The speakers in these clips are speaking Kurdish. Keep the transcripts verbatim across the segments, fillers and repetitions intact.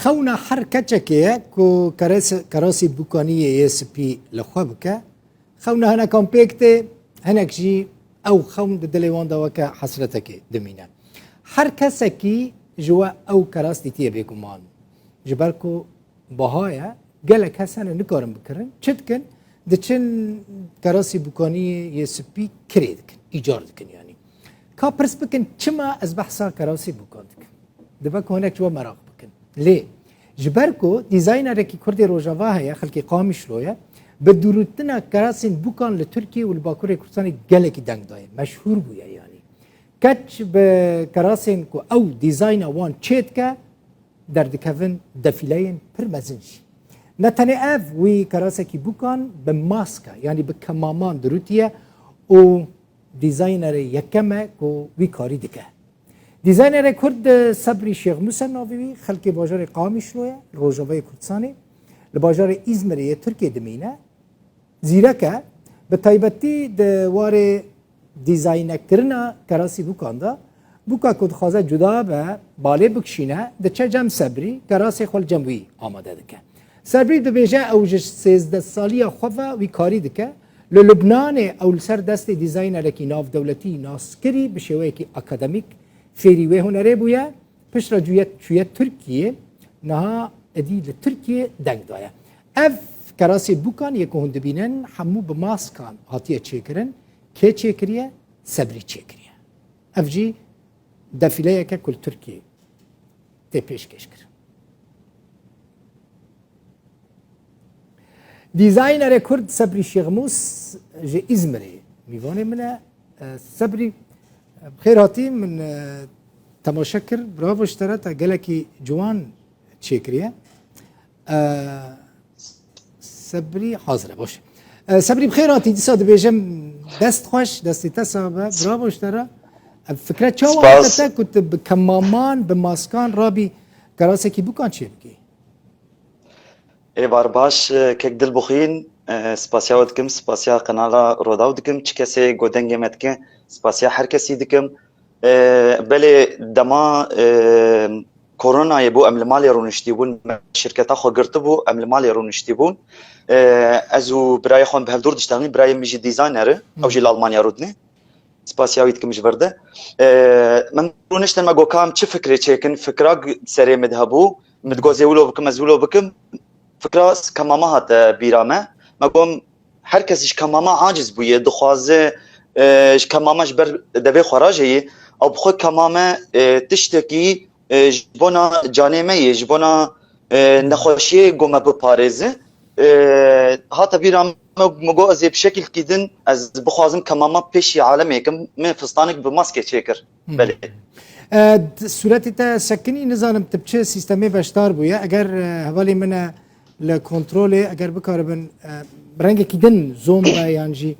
Xewna her keçekê ye ku kerase-, kerasî bûkaniyê yê spî li xwe bike. Xewna hinekan pêk tê, hinek jî ew xewn di dilê wan de weke hesretekê dimîne. Her kesekî ji we ew keras dîtiye bêguman. Ji ber ku baha ye, gelek kes hene nikarin bikirin. Çi dikin? Diçin kerasî bûkaniyê yê spî kirê dikin, îcar dikin yanî. Ka pirs bikin, çima ez behsa kerasî bûkan dikim? Dibe ku hinek ji we meraq bikin. Lê ji ber ku dîzaynerekî Kurdê Rojava heye, xelkê Qamişlo ye, bi dûrûtina kerasên bûkan li Tirkiye û li Bakurê Kurdistanê gelekî deng daye. Meşhûr bûye yanî. Keç bi kerasên ku ew dîzayna wan çêdike, derdikevin defîleyên pir mezin jî. Ne tenê ev, wî kerasekî bûkan bi mask e, yanî bi kemaman dirûtiye û dîzaynerê yekem e ku wî karî dike. Dîzaynerê Kurd Sebrî Şêxmûs e navê wî, xelkê bajarê Qamişlo ye, li rojavayê Kurdistanê, li bajarê Îzmirê yê Tirkiyê dimîne. Zîrek e, bi taybetî di warê dîzaynekirina kerasî bûkan de, bûka ku dixwaze cuda be, balê bikişîne, diçe cem Sebrî, kerasê xwe li cem wî amade dike. Sebrî dibêje ew ji sêzdeh saliya xwe ve wî karî dike. Li Lubnanê ew li ser destê dîzaynerekî navdewletî naskirî bi şêweyekî akademîk fêrî wê hunerê bûye. Piştre cuye-, çûye Tirkiyê, niha êdî li Tirkiyê deng daye. Ev kerasê bûkan yê ku hûn dibînin, hemû bi maskan hatiye çêkirin. Kê çêkiriye? Sebrî çêkiriye. Ev jî defîleyeke ku li Tirkiyê tê pêşkêş kirin. Dîzaynerê Kurd Sebrî Şêxmûs ji Îzmirê mîvanê min e. E, Sebrî, e, bi xêr hatî, min, e, temaşe kir. Bravo ji te re, te gelekî ciwan çêkiriye. E, Sebrî hazir e, baş e. E, Sebrî bi xêr hatî, dîsa dibêjim dest xweş, destê te sax be. Bravo ji te re. E, fikre çawa hate te ku tu bi kemaman, bi maskan rabî kerasekî bûkan çêbikî? Êvar baş, e, kek Dilbixwîn, e, spasiya we dikim, spasiya qenala Rodaw dikim, çi kesê ku dengê me dike, spasiya her kesî dikim. E, belê dema, e, koronayê bû, em li malê rûniştî bûn, me şirketa xwe girtibû, em li malê rûniştî bûn. E, ez û birayê xwe em bi hevdûr diştexilîn, birayê min jî dîzayner e, ew jî li Almanya rûdine. Spasiya wî dikim ji vir de. E, min rûniştin me got, ka em çi fikrê çêkin, fikra g-, serê min de hebû. Min digot, zê wilo bikim, ez wilo bikim. Fikra s-, kemama hate bîra me. Me got, her kes ji kemama aciz bûye, dixwaze, e, ji kemama ji ber devê xwe rajeyê. Ew bi xwe kemame, e, tiştekî, e, ji bona canê me yê, ji bona, e, nexweşiyê ku me biparêze. E, hate bîra me, me got, ez ê bi şekilkî din, ez bixwazim kemama pêşî alemê kim, min fistanek bi maskê çêkir. Belê. E, d-, sûretê te sekinî, nizanim tu bi çi sîstemê beşdar bûye. Eger, e, hevalê min e li kontrolê, eger bikaribin, e, bi rengekî din Zoom be yan jî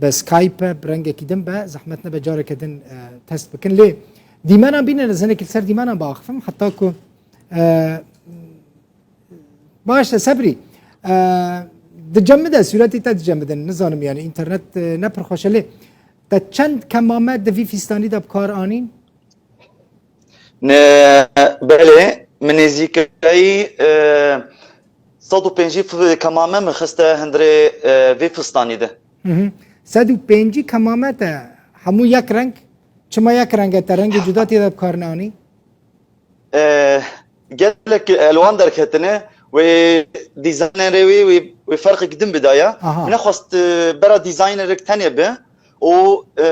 bi Skype be, bi rengekî din be, zehmet nebe careke din, e, test bikin. Lê dîmenan bînin, ez hinekî li ser dîmenan biaxifim, heta ku, e, Baş e, Sebrî. E, di cem min de, sûretê te di cem min de, nizanim yani, înternet, e, ne pir xweş e, lê te çend kemame di vî fîstanî de bi kar anîn? Ne, belê, min nêzîkayî, e, sed û pêncî f-, kemame min xiste hundirê, e, vê fistanî de. Hı hı. Sed û pêncî kemame te hemû yek reng, çima yek reng e, te rengê cuda tê de bi kar neanî? E, gelek elwan derketine, wê dîzaynerê wê, wê, wê ferqek din bidaya. Aha. Min nexwest, e, bera dîzaynerek tenê be û, e,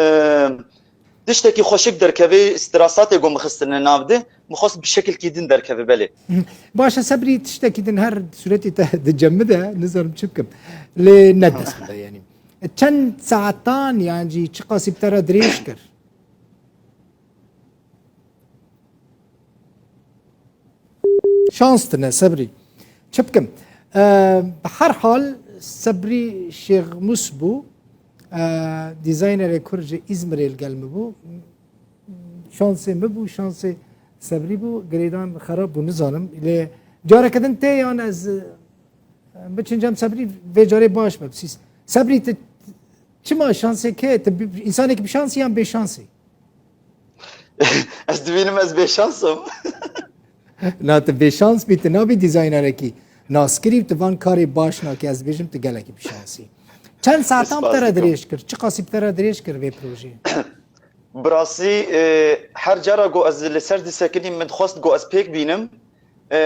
tiştekî xweşik derkeve, strasatê ku min xistine nav de, min xwest bi şekilkî din derkeve belê. Hı. Baş e, Sebrî, tiştekî din her sûretî te di cem min de, nizanim çi bikim. Lê ne dest min de yani. E, çend saetan yan jî çiqasî bi te re dirêj kir? Şans tine, Sebrî. Çi bikim? Eee, bi her hal Sebrî Şêxmûs bû. Eee, dîzaynerê Kurd ji Îzmirê li gel min bû. Şansê min bû, şansê Sebrî bû. Girêdan xerab bû, nizanim. Lê careke din tê yan ez, eee, biçin cem Sebrî, vê carê baş be. Sîs-, Sebrî, tu çima şansê kê? Tu bi-, însanekî bi şansî yan bê şansî? Ez dibînim ez bêşans im. Na, tu bêşans bî, tu nabî dîzaynerekî naskirî, tu van karê baş nakî, ez dibêjim tu gelekî bîşansî. Çend saetan bi te re dirêj kir? Çiqasî bi te re dirêj kir vê projeyê? Bi rastî, e, her cara ku ez li ser disekinîm, min dixwest ku ez pêk bînim. E,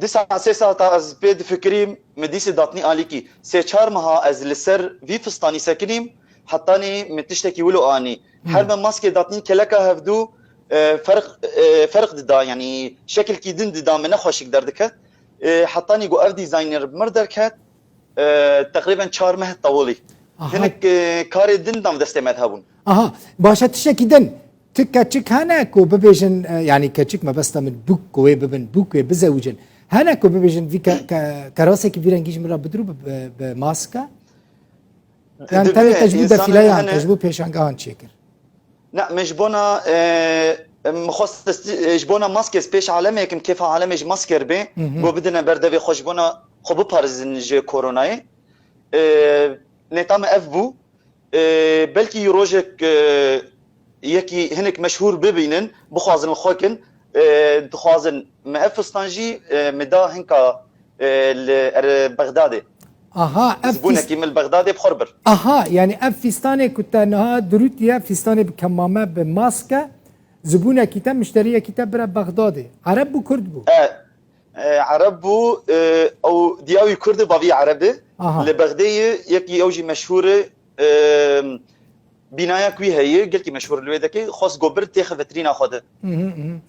Di saet sê saeta ez pê difikirîm, min dîsî datnî alîkî. Sê çar meha ez li ser vî fistanî sekinîm, hetanî min tiştekî wilo anî. Her me maskê datnî keleka hevdû, e, ferq, e, ferq dida, yanî şekilkî din dida, min nexweşik derdiket. E, hetanî ku ev dîzayner bi mir derket, e, teqrîben çar meh tewilî. Hinek, e, karê din nav destê me de hebûn. Aha, baş e, tiştekî din. Tu keçik hene ku bibêjin, e, yanî keçik mebesta min bûk ku wê bibin, bûk wê bizewicin. Hene ku bibêjin vî ke, ke, kerasekî vî rengî ji min re bidirû bi, bi, bi maske? Yanî tenê te ji bo defileyan, te ji bo pêşangehan çêkir? Ne, min ji bona, e, min xwest, e, ji bona maskê ez pêş alemê kim, kêfa alemê ji masker bê, ku bidine ber devê xwe ji bona xwe biparêzin ji koronayê. E, nêta min ev bû. E, belkî rojek, e, yekî hinek meşhûr bibînin, bixwazin li xwe kin, e, dixwazin me ev fistan jî, e, me da hinka, e, li er-, Bexdadê. Aha, ev fîst- Zibûnekî min li Bexdadê bi xwe re bir. Aha, yanî ev fîstanê ku te niha dirûtiye, fîstanê bi kemame, bi maske, zibûnekî te, mişteriyekî te bire Bexdadê. Ereb bû, Kurd bû? E, E, Ereb bû, e, ew diya wî Kurd e, bavî Ereb e. Aha. Li Bexdeyê yekî ew jî meşhûr e, e, bînaya ku wî heye, gelkî meşhûr li wê dekê, xwest go bir têxe vitrîna xwe de. Mhm, mhm.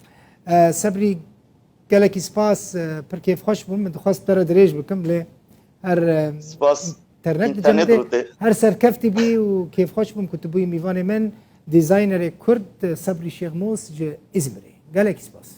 E, Sebrî, gelekî spas, e, pir kêfxweş bûm. Min dixwest te re dirêj bikim, lê her, e, Spas. Ternet bi cem de. Her serkeftî bî û kêfxweş bûm ku tu bûyî mîvanê min, dîzaynerê Kurd, e, Sebrî Şêxmûs ji Îzmirê. Gelekî spas.